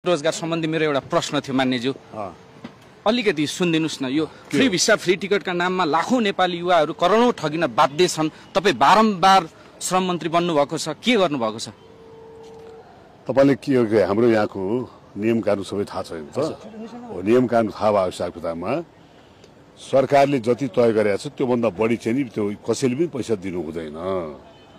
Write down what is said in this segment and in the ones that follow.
रोजगार सम्बन्धी मेरो एउटा प्रश्न थियो मान्यज्यू अलिकति सुनिदिनुस् न। यो फ्री भिसा फ्री टिकटका नाममा लाखौं नेपाली युवाहरू करोडौं ठगिन बाध्य छन्। तपाई बारम्बार श्रम मन्त्री बन्नु भएको छ, के गर्नु भएको छ? तपाईले के हो कि हाम्रो यहाँको नियम कानुन सबै थाहा छैन त? नियम कानुन थाहा भएको हिसाबकिताबमा सरकारले जति तय गरेको छ त्यो भन्दा बढी चाहिँ नि त्यो कसैले पनि पैसा दिनु हुँदैन।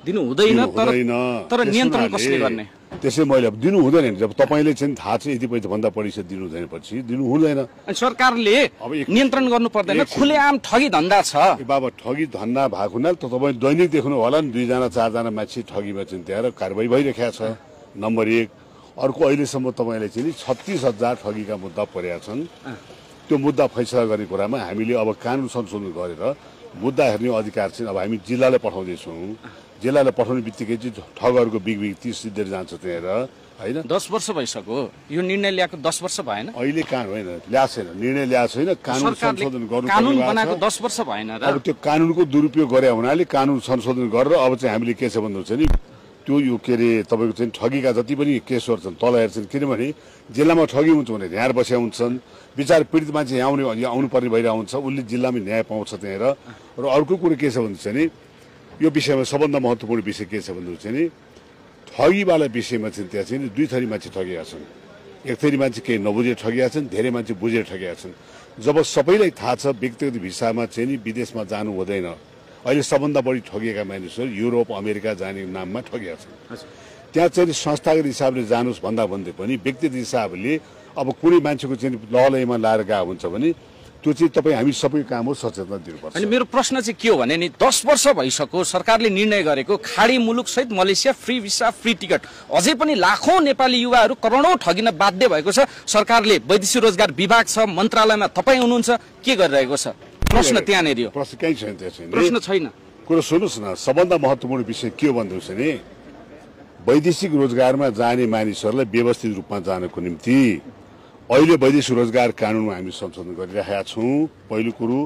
तर नियन्त्रण कसले गर्ने? त्यसै मैले अब दिनु हुँदैन। जब तपाईले चाहिँ थाहा छ यति पैसा भन्दा बढी चाहिँ दिनु हुँदैन, पछि दिनु हुँदैन। अनि सरकारले नियन्त्रण गर्नु पर्दैन? खुलेआम ठगी धन्दा छ। बाबा ठगी धन्दा भएको हुनाले त तपाईले दैनिक देख्नु होला नि, 2 जना 4 जना मान्छे ठगीमा चिन्ताएर कारबाही भइरहेको छ। नम्बर 1। अर्को अहिलेसम्म तपाईले चाहिँ 36,000 ठगीका मुद्दा परेका छन्। त्यो मुद्दा फैसला गर्ने कुरामा हामीले अब कानुन संशोधन गरेर मुद्दा हेर्ने अधिकार चाहिँ अब हामी जिल्लालाई पठाउँदैछौँ। जिल्लालाई पठाउने बित्तिकै चाहिँ ठगहरूको बिग 30 सिद्धेर जान्छ त्यहाँ हैन। 10 वर्ष भइसक्यो यो निर्णय ल्याएको, 10 वर्ष भएन। अहिले कहाँ होइन ल्याएको छैन, निर्णय ल्याएको छैन। कानुन संशोधन गर्नु, कानुन बनाएको 10 वर्ष भएन र अब त्यो कानुनको दुरुपयोग गरे हुनाले कानुन संशोधन गरेर अब चाहिँ हामीले के छ भन्नुहुन्छ नि, त्यो यो के अरे तपाईँको चाहिँ ठगीका जति पनि केसहरू छन् तल हेर्छन्। किनभने जिल्लामा ठगी हुन्छ भने यहाँ बसेका हुन्छन्, विचार पीडित मान्छे यहाँ आउनु पर्ने भइरहेको हुन्छ, उसले जिल्लामा न्याय पाउँछ त्यहाँ। र अर्को कुरो के छ भन्नुहुन्छ नि, यो विषयमा सबभन्दा महत्त्वपूर्ण विषय के छ भन्नुहुन्छ नि, ठगीवाला विषयमा चाहिँ त्यहाँ चाहिँ 2 थरी मान्छे ठगेका छन्। एक थरी मान्छे केही नबुझेर ठगेका छन्, धेरै मान्छे बुझेर ठगेका छन्। जब सबैलाई थाहा छ व्यक्तिगत भिसामा चाहिँ नि विदेशमा जानु हुँदैन, अहिले सबभन्दा बढी ठगिएका मानिसहरू युरोप अमेरिका जाने नाममा ठगिएका छन्। त्यहाँ चाहिँ संस्थागत हिसाबले जानुहोस् भन्दा भन्दै पनि व्यक्तिगत हिसाबले अब कुनै मान्छेको चाहिँ लहलैमा लाएर गएको हुन्छ भने त्यो चाहिँ तपाईँ हामी सबै काम हो सचेतना दिनुपर्छ। अनि मेरो प्रश्न चाहिँ के हो भने नि 10 वर्ष भइसक्यो सरकारले निर्णय गरेको खाडी मुलुक सहित Malaysia free visa free ticket, अझै पनि लाखौं नेपाली युवाहरू करोडौं ठगिन बाध्य भएको छ। सरकारले वैदेशिक रोजगार विभाग छ, मन्त्रालयमा तपाईँ हुनुहुन्छ, के गरिरहेको छ? प्रश्न त्यहाँनिर हो। प्रश्न कहीँ छैन, त्यहाँ प्रश्न छैन। कुरो सुन्नुहोस् न, सबभन्दा महत्त्वपूर्ण विषय के हो भन्नुहुन्छ नि, वैदेशिक रोजगारमा जाने मानिसहरूलाई व्यवस्थित रूपमा जानको निम्ति अहिले वैदेशिक रोजगार कानुनमा हामी संशोधन गरिरहेका छौँ, पहिलो कुरो।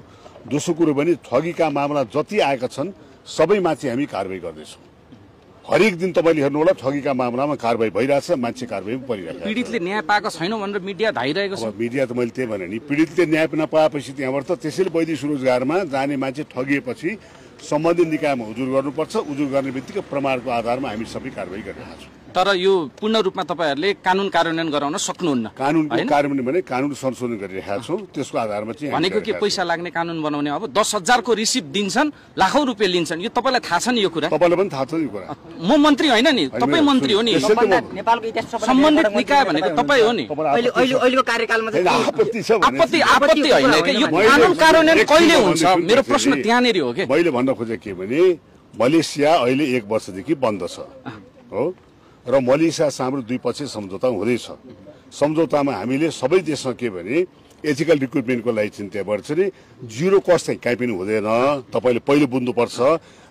दोस्रो कुरो पनि ठगीका मामला जति आएका छन् सबैमाथि हामी कारबाही गर्दैछौँ। हरेक दिन तपाईँले हेर्नु होला ठगीका मामलामा कारबाही भइरहेछ, मान्छे कारबाही पनि परिरहेको छ। पीडितले न्याय पाएको छैन भनेर मिडिया धाइरहेको छ। मिडिया त मैले त्यही भने नि, पीडितले न्याय नपाएपछि त्यहाँबाट त त्यसैले वैदेशिक रोजगारमा जाने मान्छे ठगिएपछि सम्बन्धित निकायमा उजुर गर्नुपर्छ। उजुर गर्ने बित्तिकै प्रमाणको आधारमा हामी सबै कारबाही गरिरहेका छौँ। तर यो पूर्ण रूपमा तपाईँहरूले कानुन कार्यान्वयन गराउन सक्नुहुन्न। कानुनको कार्यान्वयन भने कानुन संशोधन गरिरहेका छौँ, त्यसको आधारमा चाहिँ भनेको के पैसा लाग्ने कानुन बनाउने। अब 10,000 को रिसिप्ट दिन्छन्, लाखौं रुपियाँ लिन्छन्, यो तपाईँलाई थाहा छ नि? यो कुरा तपाईँलाई पनि थाहा छ नि कुरा? म मन्त्री होइन नि, तपाईँ मन्त्री हो नि, नेपालको इतिहास सम्बन्धित निकाय भनेको तपाईँ हो नि। अहिलेको कार्यकालमा आपत्ति होइन कि यो कानुन कार्यान्वयन कहिले हुन्छ? मेरो प्रश्न त्यहाँनिर हो कि मैले भन्न खोजेको के भने मलेसिया अहिले 1 वर्षदेखि बन्द छ हो, र मलेसिया हाम्रो द्विपक्षीय सम्झौता हुँदैछ। सम्झौतामा हामीले सबै देशमा के भने एथिकल रिक्रुटमेन्टको लागि चाहिँ त्यहाँबाट चाहिँ 0 कस्ट चाहिँ कहीँ पनि हुँदैन। तपाईँले पहिले बुझ्नुपर्छ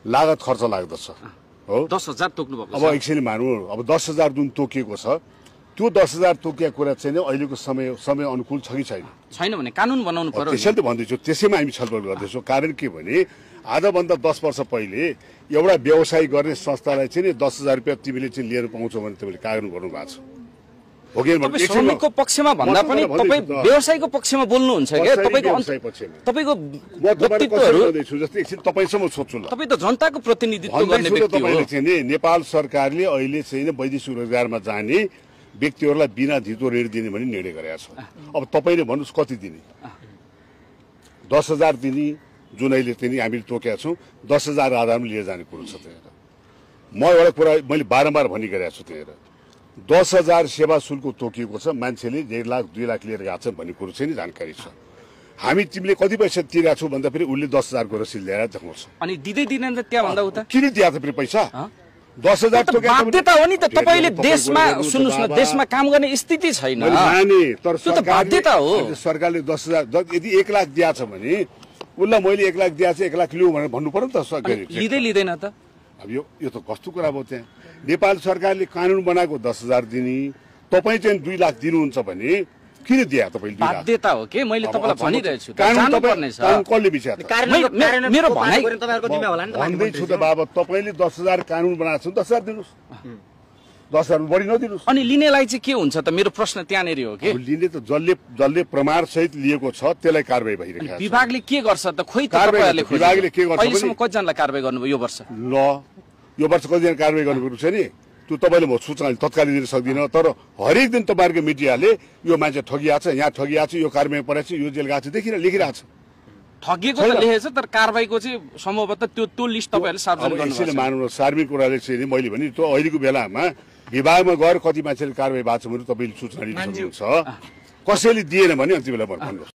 लागत खर्च लाग्दछ हो। 10,000 तोक्नु भएको। अब एकछिन मानौँ, अब 10,000 जुन तोकिएको छ त्यो 10,000 तोकिएको कुरा चाहिँ अहिलेको समय अनुकूल छ कि छैन भने कानुन बनाउनु पर्यो। त्यसैले त भन्दैछु, त्यसैमा हामी छलफल गर्दैछौँ। कारण के भने आजभन्दा 10 वर्ष पहिले एउटा व्यवसाय गर्ने संस्थालाई चाहिँ 10,000 रुपियाँ तिमीले चाहिँ लिएर पाउँछौ भने तपाईँले कानुन गर्नु भएको छ हो कि? श्रमिकको पक्षमा भन्दा पनि तपाईँ व्यवसायको पक्षमा बोल्नुहुन्छ क्या? तपाईँको व्यक्तित्वहरू जस्तै एकछिन तपाईँसम्म सोध्छु ल, तपाईँ त जनताको प्रतिनिधित्व गर्ने व्यक्ति हो। तपाईँले चाहिँ नेपाल सरकारले अहिले चाहिँ वैदेशिक रोजगारमा जाने व्यक्तिहरूलाई बिना धितो ऋण दिने भनी निर्णय गरेका छ। अब तपाईँले भन्नुहोस् कति दिने? 10,000 दिने जुन अहिले चाहिँ हामीले तोकेका छौँ, 10,000 आधारमा लिएर जाने कुरो छ त्यहाँ। म एउटा कुरा मैले बारम्बार भनिरहेको छु, त्यहाँ 10,000 सेवा शुल्क तोकिएको छ, मान्छेले 1 लाख 2 लाख लिएर गएको छ भन्ने कुरो चाहिँ नि जानकारी छ। हामी तिमीले कति पैसा तिरेको छौ भन्दा फेरि उसले 10,000 को रसिद ल्याएर देखाउँछ। अनि दिँदै दिँदैन त त्यहाँ भन्दा उता किन दिएको त फेरि पैसा? 10,000 बाध्यता हो नि त। तपाईँले देशमा सुन्नुहोस् न, देशमा काम गर्ने स्थिति छैन, तर बाध्यता हो। सरकारले 10,000 यदि 1 लाख दिएको छ भने उसलाई मैले 1 लाख दिएको छु 1 लाख लिऊ भनेर भन्नु पर्यो नि त। लिँदैन त। अब यो त कस्तो कुरा भयो? त्यहाँ नेपाल सरकारले कानुन बनाएको 10,000 दिने, तपाईँ चाहिँ 2 लाख दिनुहुन्छ भने किन दिए तपाईँले? बाध्यता हो के? मैले तपाईँलाई भनिरहेछु कसले विचार मेरो भनाइ भन्दैछु त बाबा, तपाईँले 10,000 कानुन बनाएको छ, 10,000 दिनुहोस्। 10,000 बढी नदिनुहोस्। अनि लिनेलाई चाहिँ के हुन्छ त? मेरो प्रश्न त्यहाँनिर हो कि लिने त जसले प्रमाण सहित लिएको छ त्यसलाई कारबाही भइरहेको छ। विभागले के गर्छ त? खोइ कारबाही विभागले के गर्छ अहिलेसम्म कतिजनालाई कारबाही गर्नुभयो यो वर्ष? ल यो वर्ष कतिजना कारबाही गर्नुपर्छ नि त्यो तपाईँले म सूचना तत्कालै दिन सक्दिनँ, तर हरेक दिन तपाईँहरूको मिडियाले यो मान्छे ठगिएको छ, यहाँ ठगिएको छ, यो कारबाही परेको छ, यो जेल गएको छ देखिरहेको छ। ठगिएको त लेखेको छ, तर कारबाहीको चाहिँ सम्भवतः त्यो लिस्ट तपाईँहरूले सार्वजनिक गर्नु यसैले मानव सार्वजनिक कुराले चाहिँ मैले भने त्यो अहिलेको बेलामा विभागमा गएर कति मान्छेले कारबाही भएको छ भने तपाईँले सूचना लिन सक्नुहुन्छ। कसैले दिएन भने अन्तिम बेला भन्नुहोस्।